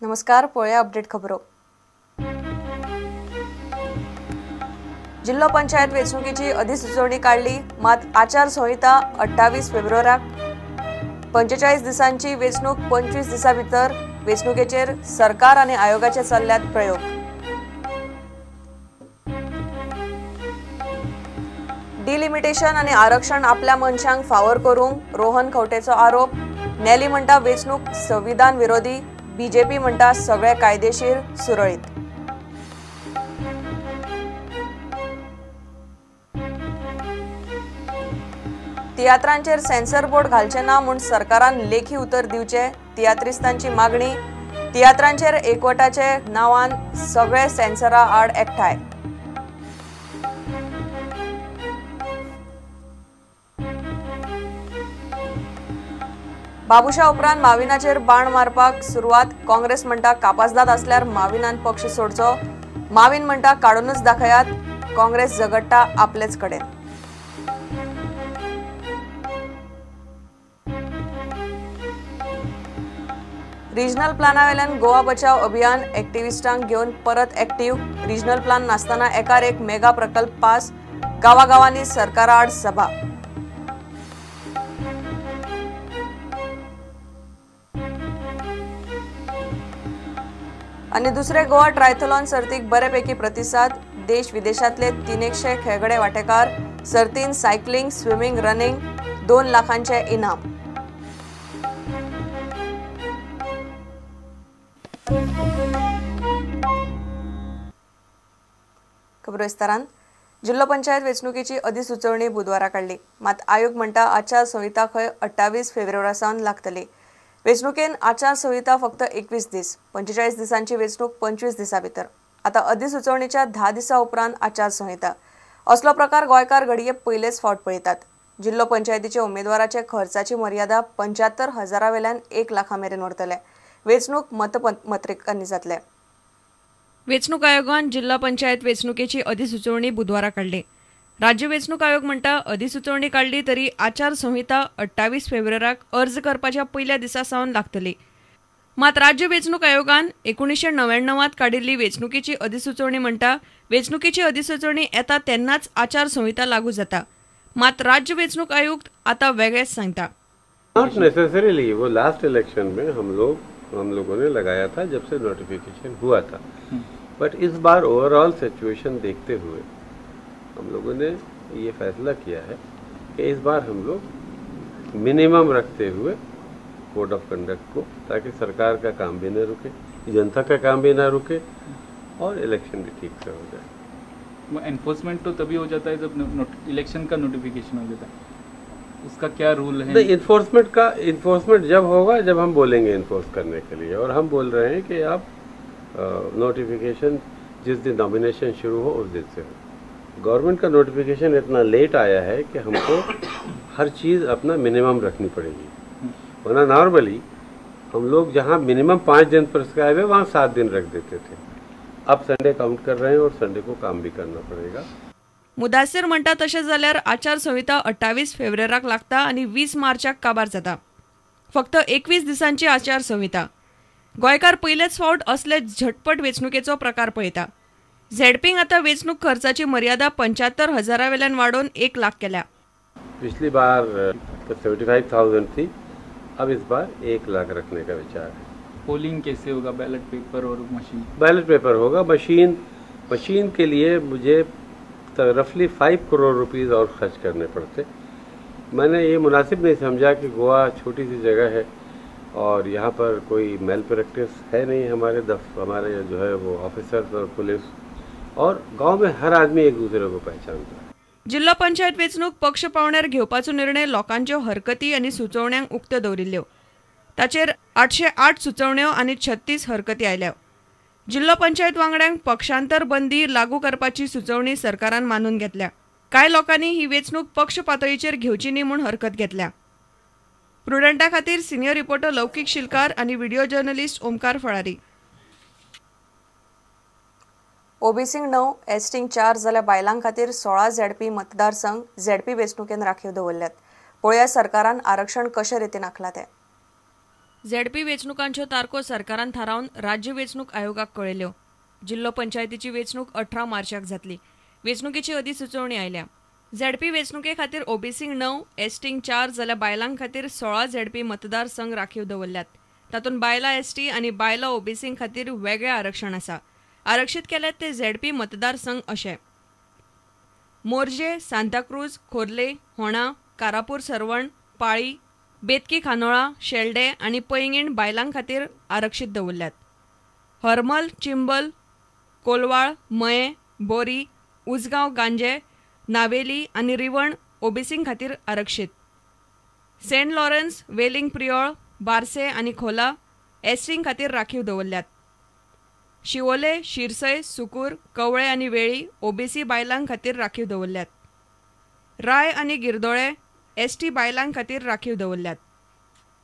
नमस्कार, पळया अपडेट खबरो. जिल्हो पंचायत वेंचणुकेची अधिसुचोवणी काडली, मात आचारसंहिता 28 फेब्रुवाराक 45 दिसांची वेंचणूक 25 दिसां भितर वेंचणुकेचेर सरकार आनी आयोगाचे चल्ल्यात प्रयोग. डिलिमिटेशन आनी आरक्षण आपल्या मनशांक फावर करूंक रोहन खंवटेचो आरोप. नेली म्हणटा वेंचणूक संविधान विरोधी, बीजेपी म्हणटा सगळे कायदेशीर सुरळीत. तियात्रांचेर सेन्सर बोर्ड घालचे ना म्हूण सरकारान लेखी उतर दिवचे, तियात्रिस्तांची मागणी. तियात्रांचेर एकवटाचे नांवान सगळे सेन्सरा आड एकठांय. बाबुशा उपरांत माविनाचेर बाण मारपाक सुरवात. काँग्रेस म्हणटा कापासदाद असल्यार माविनान पक्ष सोडचो. माविन म्हणटा काडूनच दाखयात, काँग्रेस झगडटा आपलेच कडेन. रिजनल प्लाना वेल्यान गोवा बचाव अभियान एक्टिविस्टांक घेवन परत एक्टिव्ह. रिजनल प्लान नासतना एकार एक मेगा प्रकल्प पास, गांवागांवांनी सरकारा आड सभा. आनी दुसरे गोवा ट्रायथलॉन सर्तीक बरेपैकी प्रतिसाद. देश विदेशांतले 300 खेळगडे वांटेकार. सर्तीन सायकलिंग, स्विमींग, रनिंग 2 लाखांचे इनाम. खबरो विस्तारान. जिल्हो पंचायत वेंचणुकेची अधिसुचोवणी बुधवारा काडली, मात आयोग म्हणटा आचारसंहिता खंय 28 फेब्रुवारा सावन लागतली. वेंचणुकेन आचारसंहिता फक्त 21 दीस, 45 दिसांची वेंचणूक 25 दिसां भितर. आतां अधिसुचोवणेच्या 10 दिसां उपरांत आचारसंहिता. असलो प्रकार गोंयकार घडये पयलेच फावट पळयतात. जिल्हो पंचायतीच्या उमेदवाराचे खर्चाची मर्यादा 75,000 वेल्यान 1 लाखा मेरेन व्हरतले. वेंचणूक मतपत्रिकांनी जातले. वेंचणूक आयोगान जिल्हा पंचायत वेंचणुकेची अधिसुचोवणी बुधवारा काडली. राज्य वेंचणूक आयोग म्हणटा अधिसुचोवणी काडली तरी आचारसंहिता 28 फेब्रुवाराक अर्ज करपाच्या पयल्या दिसा सावन लागतली. मात राज्य वेंचणूक आयोगान 1999 काडिल्ली वेंचणुकेची अधिसुचोवणी म्हणटा वेंचणुकेची अधिसुचोवणी येता तेन्नाच आचारसंहिता लागू जाता. मात राज्य वेंचणूक आयुक्त आतां वेगळेच सांगता. Not necessarily, वो लास्ट इलेक्शन में हम लोगों ने लगाया था जब से नोटिफिकेशन हुआ था, but is bar overall situation देखते हुए हम लोगों ने ये फैसला किया है कि इस बार हम लोग मिनिमम रखते हुए कोड ऑफ कंडक्ट को, ताकि सरकार का काम भी ना रुके, जनता का काम भी ना रुके और इलेक्शन भी ठीक से हो जाए. एनफोर्समेंट तो तभी हो जाता है जब इलेक्शन का नोटिफिकेशन हो जाता है, उसका क्या रूल है? नहीं, इन्फोर्समेंट जब होगा जब हम बोलेंगे इन्फोर्स करने के लिए, और हम बोल रहे हैं कि आप नोटिफिकेशन जिस दिन नॉमिनेशन शुरू हो उस दिन से हो. गवर्नमेंट का नोटिफिकेशन इतना लेट आया है कि हमको हर चीज़ अपना मिनिमम रखनी पड़ेगी, वरना नॉर्मली हम लोग जहाँ मिनिमम 5 दिन प्रिस्क्राइब है वहाँ 7 दिन रख देते थे. अब संडे काउंट कर रहे हैं और संडे को काम भी करना पड़ेगा. मुदासिर म्हणटा तशें जाल्यार आचारसंहिता 28 फेब्रुवाराक लागता आनी 20 मार्चाक काबार जाता. फक्त 21 दिसांची आचारसंहिता. गोंयकार पयलेच फावट असले झटपट वेंचणुकेचो प्रकार पळयता. झेडपींक आतां वेंचणूक खर्चाची मर्यादा 75,000 वेल्यान वाडोवन 1 लाख केल्या. पिछली बार 75,000 थी, अब इस बार 1 लाख रखने का विचार है. पोलिंग कैसे होगा? बैलेट पेपर और मशीन? बैलेट पेपर होगा. मशीन के लिए मुझे रफली 5 करोड़ रुपीस और खर्च करने पड़ते. मैंने ये मुनासिब नहीं समझा कि गोवा छोटी सी जगह है और यहाँ पर कोई मेल प्रैक्टिस है नहीं. हमारे जो है वो ऑफिसर्स और पुलिस और गांव में हर आदमी एक दूसरे को पहचानता है. जिल्हो पंचायत वेंचणूक पक्ष पावण्यार घेवपाचो निर्णय लोकांच्यो हरकती आनी सुचोवण्यांक उक्त्यो दवरिल्ल्यो. ताचेर 808 सुचोवण्यो आनी 36 हरकती आयल्या. जिल्हो पंचायत वांगड्यांक पक्षांतर बंदी लागू करपाची सुचोवणी सरकारान मानून घेतल्या. कांय लोकांनी ही वेंचणूक पक्ष पातळीचेर घेवची न्ही म्हूण हरकत घेतल्या. प्रुडंटा खातीर सिनियर रिपोर्टर लौकीक शिलकार आनी व्हिडिओ जर्नलिस्ट ओमकार फळारी. ओबीसींक 9, एसटींक 4 जाल्यार बायलां खातीर 16 झेडपी मतदारसंघ झेडपी वेंचणुकेन राखीव दवरल्यात. पळोवया सरकारान आरक्षण कशे रितीन आंखलां तें. झेडपी वेंचणुकांच्यो तारखो सरकारान थारावन राज्य वेंचणूक आयोगाक कळयल्यो. जिल्लो पंचायतीची वेंचणूक 18 मार्चाक जातली. वेंचणुकेची अधिसुचोवणी आयल्या. झेडपी वेंचणुके खातीर ओबीसींक 9, एसटींक 4 जाल्यार बायलां खातीर 16 झेडपी मतदारसंघ राखीव दवरल्यात. तातूंत बायलां एसटी आनी बायलां ओबीसीं खातीर वेगळें आरक्षण आसा. आरक्षीत केल्यात ते झेडपी मतदारसंघ अशे: मोरजे, सांताक्रूज, खोर्ले, होणा, कारापूर सरवण, पाळी, बेतकी खानोळा, शेल्डे आनी पैंगीण बायलां खातीर आरक्षीत दवरल्यात. हरमल, चिंबल, कोलवाळ, मये, बोरी, उजगांव, गांजे, नावेली आनी रिवण ओबीसीं खातीर आरक्षीत. सेंट लॉरन्स, वेलिंग प्रियोळ, बारसे आनी खोला एसटीं खातीर राखीव दवरल्यात. शिवोले, शिरसय, सुकूर, कवळे आनी वेळी ओबीसी बायलां खातीर राखीव दवरल्यात. राय आनी गिरदोळे एसटी बायलां खातीर राखीव दवरल्यात.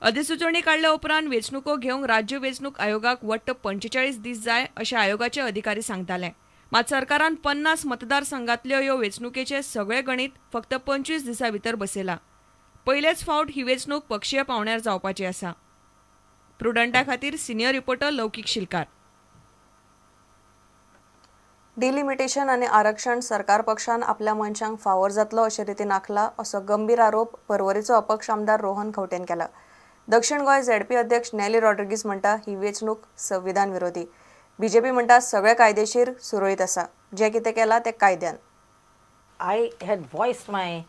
अधिसुचोवणी काडल्या उपरांत वेंचणुको घेवंक राज्य वेंचणूक आयोगाक वट्ट 45 दीस जाय अशें आयोगाचे अधिकारी सांगताले. मात सरकारान 50 मतदारसंघांतल्यो ह्यो वेंचणुकेचें सगळें गणीत फक्त 25 दिसां भितर बसयलां. पयलेच फावट ही वेंचणूक पक्षीय पावंड्यार जावपाची आसा. प्रुडंटा खातीर सिनियर रिपोर्टर लौकीक शिलकार. डिलिमिटेशन आनी आरक्षण सरकार पक्षान आपल्या मनशांक फावोर जातलो अशे रितीन आखला असो गंभीर आरोप पर्वरीचो अपक्ष आमदार रोहन खंवटेन केला. दक्षिण गोंय झेडपी अध्यक्ष नेली रॉड्रिगीस म्हणटा ही वेंचणूक संविधान विरोधी. बीजेपी म्हणटा सगळे कायदेशीर सुरळीत आसा, जें कितें केलां तें कायद्यान. I had voiced my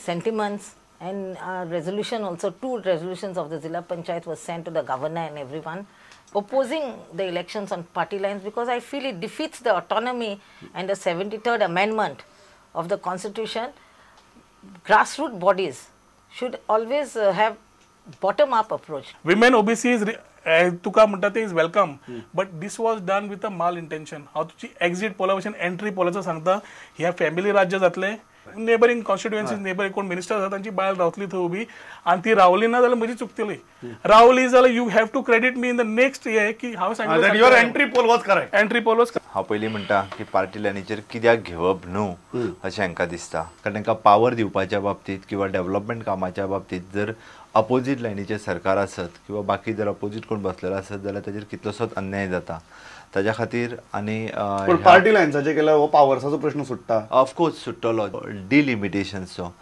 sentiments and resolution also, 2 resolutions of the Zilla Panchayat was sent to the governor and everyone opposing the elections on party lines because I feel it defeats the autonomy and the 73rd Amendment of the Constitution. Grassroots bodies should always have bottom-up approach. Women OBC is तुका म्हणटा ते is welcome, but this was done with a mal intention. हांव तुजी exit पोला भशेन entry पोलाचो सांगता. ह्या family राज्य जातलें, नेबरींग कॉन्स्टिट्युएन्सीज नेबर कोण मिनिस्टर आसा तांची बायल रावतली थंय उबी आनी ती रावली ना जाल्यार म्हजी चुकतली. रावली जाल्यार you have to credit me in the next हे की हांव सांगलें your entry poll was correct. Entry poll was. हांव पयलीं म्हणटा की पार्टी लायनीचेर कित्याक घेवप न्हू अशें हांकां दिसता, कारण तांकां पावर दिवपाच्या बाबतींत किंवा डेव्हलपमेंट कामाच्या बाबतींत जर अपोजीट लायनीचें सरकार आसत किंवा बाकी जर अपोजीट कोण बसलेलो आसत जाल्यार ताजेर कितलोसोच अन्याय जाता. ताज्या खातीर आनी पार्टी लायन्साचे केल्यार हो पावर्साचो प्रश्न सुट्टा. ऑफकोर्स सुट्टलो डिलिमिटेशन्सचो.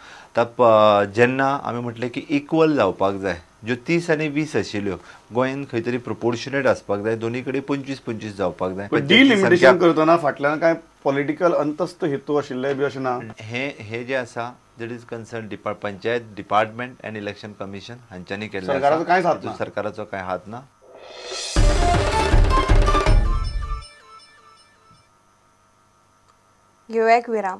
जेन्ना आमी म्हटलें की इक्वल जावपाक जाय, ज्यो 30 आनी 20 आशिल्ल्यो गोंयान खंय तरी प्रोपोर्शनेट आसपाक जाय, दोनी कडेन 25 25 जावपाक जाय. डिलिमिटेशन करतना फाटल्यान काय पॉलिटिकल अंतस्थ हेतू आशिल्ले बी अशें ना. हे हे जे आसा that is concern panchayat department and election commission हांच्यांनी केल्लें. सरकाराचो कांयच हात ना. सरकाराचो कांय हात ना. घेवया एक विराम.